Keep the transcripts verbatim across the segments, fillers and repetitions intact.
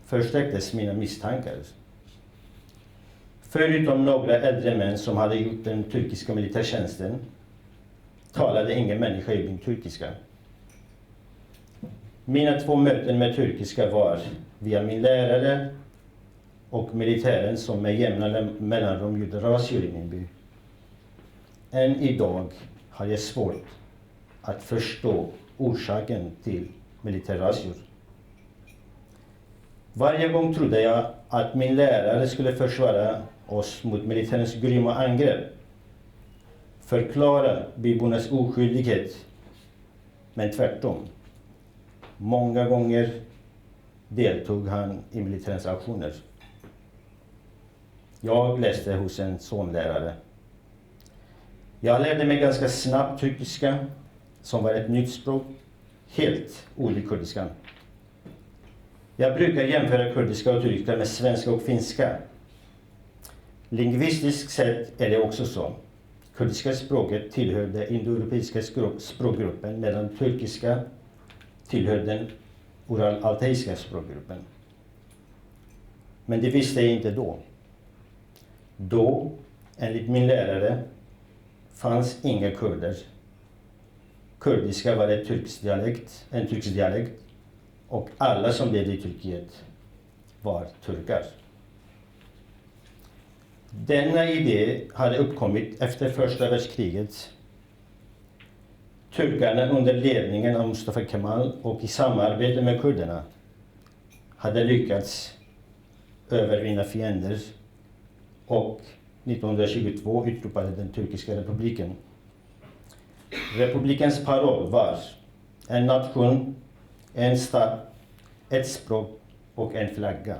Förstärktes mina misstankar. Förutom några äldre män som hade gjort den turkiska militärtjänsten talade ingen människa i byn turkiska. Mina två möten med turkiska var via min lärare och militären som med jämna lem- mellanrum gjorde razzior i min by. Än idag har jag svårt att förstå orsaken till militärrazzior. Varje gång trodde jag att min lärare skulle försvara oss mot militärens grymma angrepp, förklara bybornas oskyldighet, men tvärtom. Många gånger deltog han i militärens aktioner. Jag läste hos en sån lärare. Jag lärde mig ganska snabbt turkiska, som var ett nytt språk, helt olikt kurdiskan. Jag brukar jämföra kurdiska och turkiska med svenska och finska. Lingvistiskt sett är det också så. Kurdiska språket tillhör den indoeuropeiska skro- språkgruppen, medan turkiska tillhör den ural-altaiska språkgruppen. Men det visste jag inte då. Då, enligt min lärare, fanns inga kurder. Kurdiska var ett turkisk dialekt, en turkisk dialekt, och alla som levde i Turkiet var turkar. Denna idé hade uppkommit efter första världskriget. Turkarna under ledningen av Mustafa Kemal och i samarbete med kurderna hade lyckats övervinna fiender och nittonhundratjugotvå utropade den turkiska republiken. Republikens paroll var en nation, en stat, ett språk och en flagga.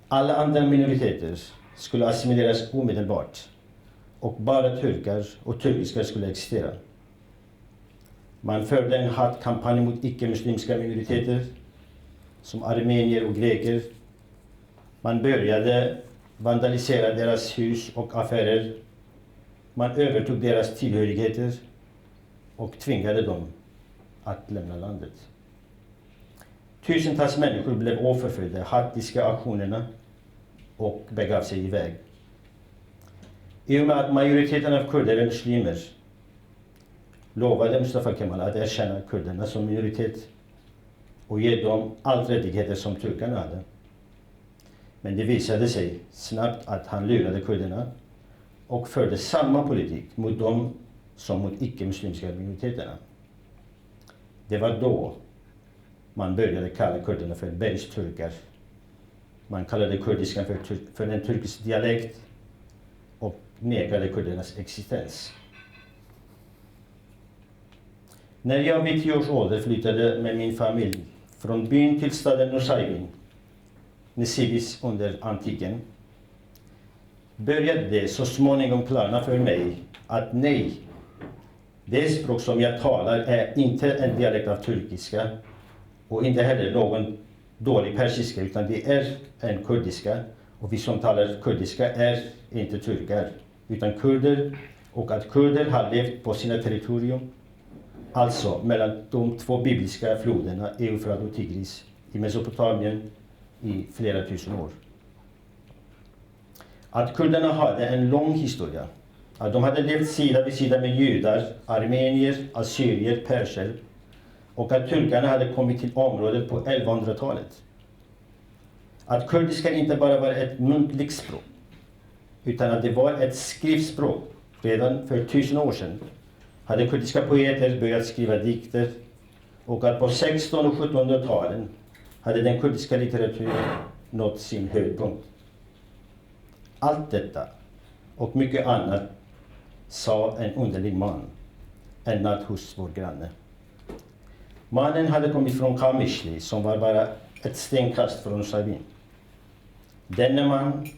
Alla andra minoriteter skulle assimileras omedelbart och bara turkar och turkiska skulle existera. Man förde en hatkampanj mot icke-muslimska minoriteter som armenier och greker. Man började vandalisera deras hus och affärer. Man övertog deras tillhörigheter och tvingade dem att lämna landet. Tusentals människor blev offer för de hatiska aktionerna och begav sig iväg. I och med att majoriteten av kurder är muslimer lovade Mustafa Kemal att erkänna kurderna som minoritet och ge dem allt rättigheter som turkarna hade. Men det visade sig snabbt att han lurade kurderna och förde samma politik mot dem som mot icke-muslimska minoriteterna. Det var då man började kalla kurderna för bergsturkar. Man kallade kurdiskan för, tur- för en turkisk dialekt och nekade kurdernas existens. När jag vid tio års ålder flyttade med min familj från byn till staden Nusaybin, Nisibis under antiken, började det så småningom klarna för mig att nej, det språk som jag talar är inte en dialekt av turkiska och inte heller någon dålig persiska, utan det är en kurdiska. Och vi som talar kurdiska är inte turkar, utan kurder. Och att kurder har levt på sina territorium, alltså mellan de två bibliska floderna Eufrat och Tigris i Mesopotamien i flera tusen år. Att kurderna hade en lång historia, att de hade levt sida vid sida med judar, armenier, assyrier, perser och att turkarna hade kommit till området på elvahundratalet. Att kurdiska inte bara var ett muntligt språk, utan att det var ett skriftspråk redan för tusen år sedan, hade kurdiska poeter börjat skriva dikter och att på sexton och sjuttonhundratalen hade den kurdiska litteraturen nått sin höjdpunkt. Allt detta och mycket annat sa en underlig man, en natt hos vår granne. Mannen hade kommit från Kamishli, som var bara ett stenkast från Nusaybin. Denne man,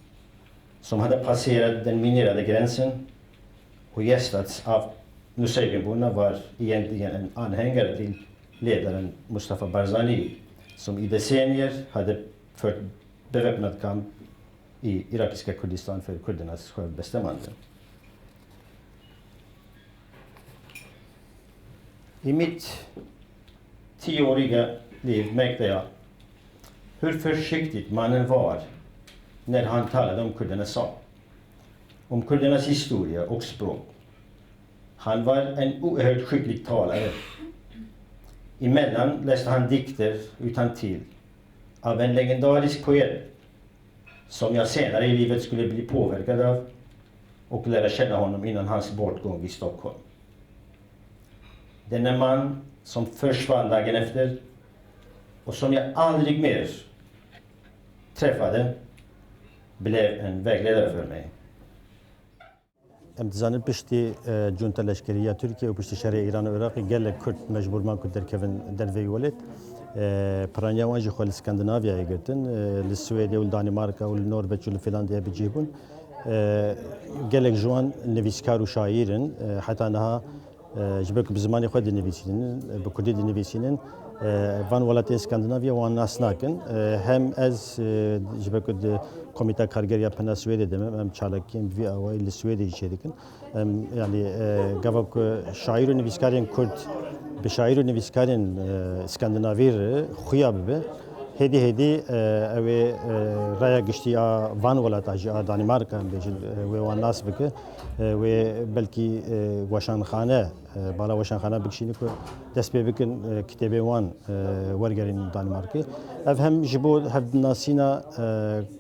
som hade passerat den minerade gränsen och gästats av Nusaybinborna, var egentligen en anhängare till ledaren Mustafa Barzani, som i decennier hade fört beväpnad kamp i irakiska Kurdistan för kurdernas självbestämmande. I mitt tioåriga liv märkte jag Hur försiktigt man än var, när han talade om kurdernas sak, om kurdernas historia och språk, han var en oerhört skicklig talare. Emellan läste han dikter utantill av en legendarisk poet som jag senare i livet skulle bli påverkad av och lära känna honom innan hans bortgång i Stockholm. Denne man som försvann dagen efter och som jag aldrig mer träffade blev en vägledare för mig. Em dizanin piştî, e, cunta leşkerî ya Tirkiye û piştî şerê Îran û Iraqê gelek Kurd mecbûr man ku derkevin derveyî welêt. E, piraniya wan jî xwe li Skandinavyayê girtin. E, li Swêdê û li Danîmarka û li Norveç û li Fîlandiyê bi cih bûn. E, gelek ji wan nivîskar û şaîr in. E, heta niha, e, ji ber ku bi zimanê xwe dinivîsînin, e, bi kurdî dinivîsînin, e, van welatên Skandinavya wan nas nakin. E, hem ez, e, ji ber ku di Komîta Karger ya Pena Swêdê de me, em çalakiyên bi vî awayî li Swêdê jî çêdikin. Em, yanî, e, gava ku şaîr û nivîskarên Kurd bi şaîr û nivîskarên, e, Skandinavî re xuya bibe, hêdî hêdî, e, ew ê, e, raya giştî a van welata jî a Danîmarka, em bêjin, e, wê wan nas bike, e, wê belkî, e, weşanxane, e, bala weşanxane bikişîne ku dest pê bikin, e, kitêbên wan, e, wergerîn Danîmarkê. Ev hem ji bo hevdinasîna, e,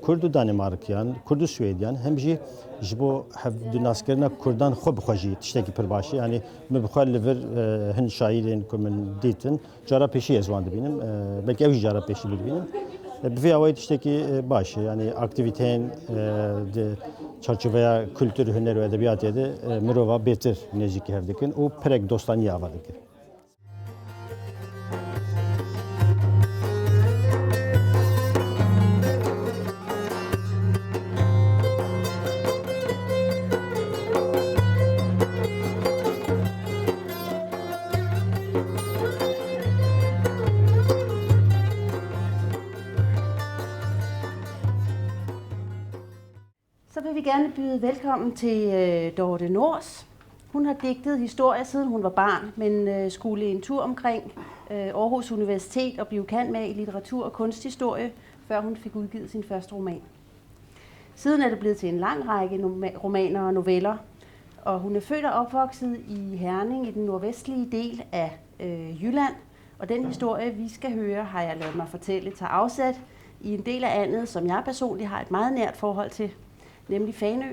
Kurd û Danîmarkiyan, Kurd û Swêdiyan, hem jî ji bo hevdinaskirina Kurdan xwe bi xwe jî tiştekî pir baş e. Yanî min bi xwe li vir, e, hin şaîrên ku min dîtin, cara pêşî ez wan dibînim. E, belkî ew jî cara pêşî bidibînim. E, bi vî awayî tiştekî, e, baş e. Yanî aktîvîteyên, e, di çarçoveya kultur, huner û edebiyatê de, e, mirova bêtir nêzîkî hev dikin û pirek dostaniyê ava dikin. Så vil vi gerne byde velkommen til, øh, Dorthe Nors. Hun har digtet historier, siden hun var barn, men, øh, skulle en tur omkring, øh, Aarhus Universitet og blive cand.mag i litteratur og kunsthistorie, før hun fik udgivet sin første roman. Siden er det blevet til en lang række noma-, romaner og noveller, og hun er født og opvokset i Herning i den nordvestlige del af, øh, Jylland. Og den historie, vi skal høre, har jeg ladet mig fortælle, tager afsat i en del af Andet, som jeg personligt har et meget nært forhold til, nemlig Fanø.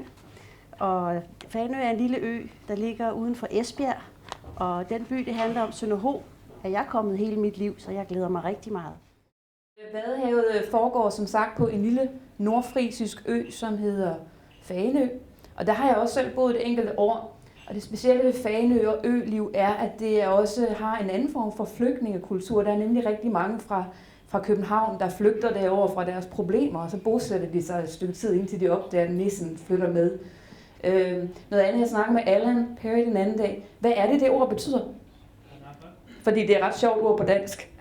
Og Fanø er en lille ø, der ligger uden for Esbjerg, og den by, det handler om, Sønderho, er jeg kommet hele mit liv, så jeg glæder mig rigtig meget. Vadehavet foregår som sagt på en lille nordfrisisk ø, som hedder Fanø. Og der har jeg også selv boet et enkelt år. Og det specielle ved Fanø og øliv er, at det også har en anden form for flygtningekultur. Der er nemlig rigtig mange fra, fra København, der flygter derover fra deres problemer, og så bosætter de sig et stykke tid, indtil de opdager, at nissen flytter med. Øh, noget andet, jeg snakkede med Allan Perry den anden dag. Hvad er det, det ord betyder? Fordi det er et ret sjovt ord på dansk.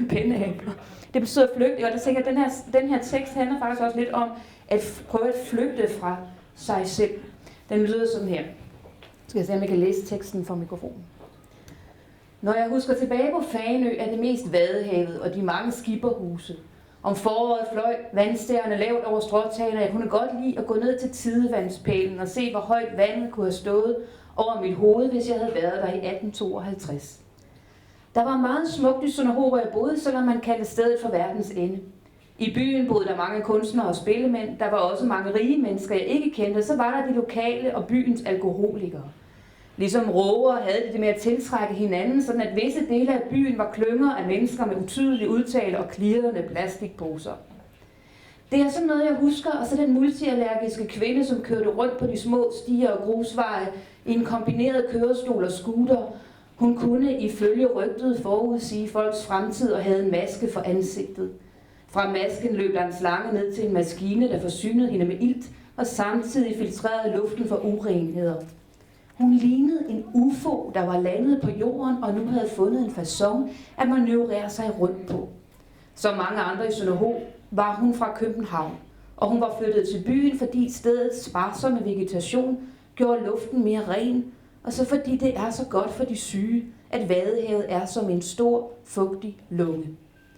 Penneaber. Det betyder flygtning, og der tænker jeg, at den her, den her tekst handler faktisk også lidt om at f- prøve at flygte fra sig selv. Den lyder sådan her. Skal jeg se, om jeg kan læse teksten fra mikrofonen. Når jeg husker tilbage på Fanø, er det mest Vadehavet og de mange skipperhuse. Om foråret fløj vandstærene lavt over stråtagene, og jeg kunne godt lide at gå ned til tidevandspælen og se, hvor højt vandet kunne have stået over mit hoved, hvis jeg havde været der i atten tooghalvtreds. Der var meget smukt i Sønderho, hvor jeg boede, selvom man kaldte stedet for verdens ende. I byen boede der mange kunstnere og spillemænd. Der var også mange rige mennesker, jeg ikke kendte. Så var der de lokale og byens alkoholikere. Ligesom rågere havde de det med at tiltrække hinanden, sådan at visse dele af byen var klynger af mennesker med utydelige udtaler og klirrende plastikposer. Det er sådan noget, jeg husker, og så den multiallergiske kvinde, som kørte rundt på de små stier og grusveje i en kombineret kørestol og scooter. Hun kunne ifølge rygtet forudsige folks fremtid og havde en maske for ansigtet. Fra masken løb der en slange ned til en maskine, der forsynede hende med ilt og samtidig filtrerede luften for urenheder. Hun lignede en ufo, der var landet på jorden og nu havde fundet en facon at manøvrere sig rundt på. Som mange andre i Sønderho var hun fra København, og hun var flyttet til byen, fordi stedets sparsomme vegetation gjorde luften mere ren, og så fordi det er så godt for de syge, at Vadehavet er som en stor, fugtig lunge.